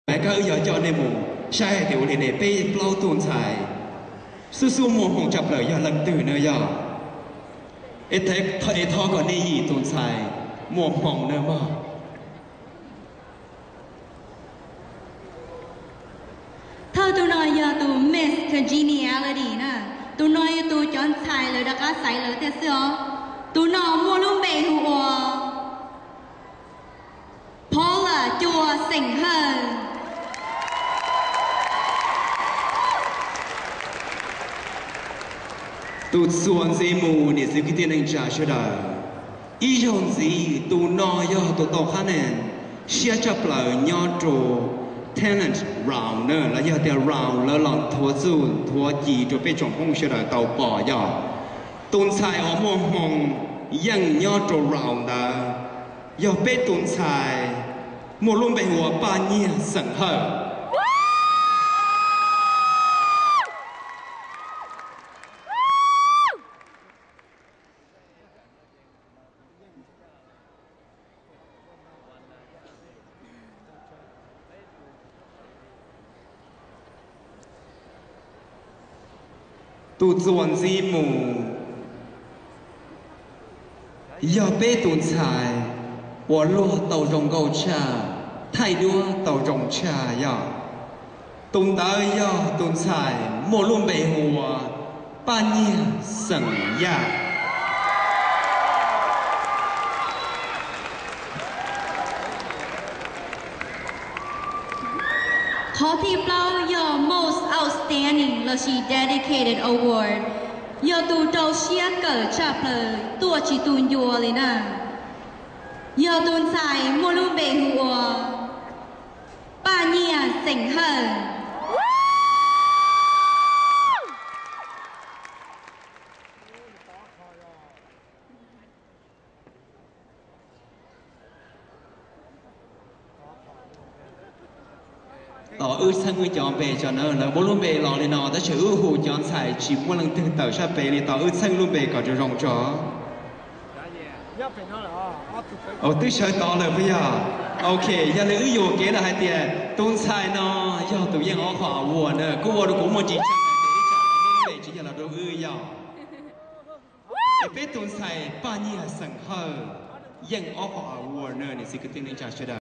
Mas koj wb yuav coj nej mus saib hais tias ua li ne peb plaub tus ntxhais xub xub muaj hmoo tshaj plaws yog leej twg na yog. Es thov kom nej yim tus ntxhais muaj hmoo na mog. Thawj tus no yog tus Miss Congeniality na. Tus no yog tus cov ntxhais lawv rov qab xaiv lawv tiag xwb os. Tus no muaj lub npe hu ua Paula Cua Xeem Hawj. Tus txuas ntxiv mus niam txiv kwv tij neej tsa sawv daws, ib zaug ntxiv tus no yog tus tau qhab nees siab tshaj plaws nyob rau talent round na, los yog tias round lawv los nthuav txuj nthuav ci rau peb tsoom Hmoob sawv daws tau pom yog tus ntxhais uas muaj hmoo yeej nyob rau round ntawd yog peb tus ntxhais muaj lub npe hu ua Paj Nyiag Xeem Hawj. Tus txuas ntxiv mus yog peb tus ntxhais uas luag tau zoo nkauj tshaj, thaij duab tau zoo tshaj yog. Tus ntawd yog tus ntxhais muaj lub npe hu ua Paj Nyiag Xeem Yaj. Qhov thib plaub yog Most Outstanding lossis Dedicated Award, yog tus rau siab kawm tshaj plaws tuaj tsis tu ncua li na. Yog tus ntxhais muaj lub npe hu ua Paj Nyiag Xeem Hawj. Tos wb txheej wb cov npe tso na, lawv muab lub npe los li no tab sis wb hu cov ntxhais tsis muaj leej twg tawm sab pem li, tos wb txheej lub npe kom zoo zoo tso. Twb sawv tod lawm puas yog? Ok, yog li wb yuam kev lawm hais tias tus ntxhais no yog tus yeej ob qho award na, kuj ua rau kuv muaj ntsis tshee tias ib tsam lub npe tsis yog los rau wb yog. Es peb tus ntxhais Paj Nyiag Xeem Hawj yeej ob qho award na niam txiv kwv tij neej tsa sawv daws.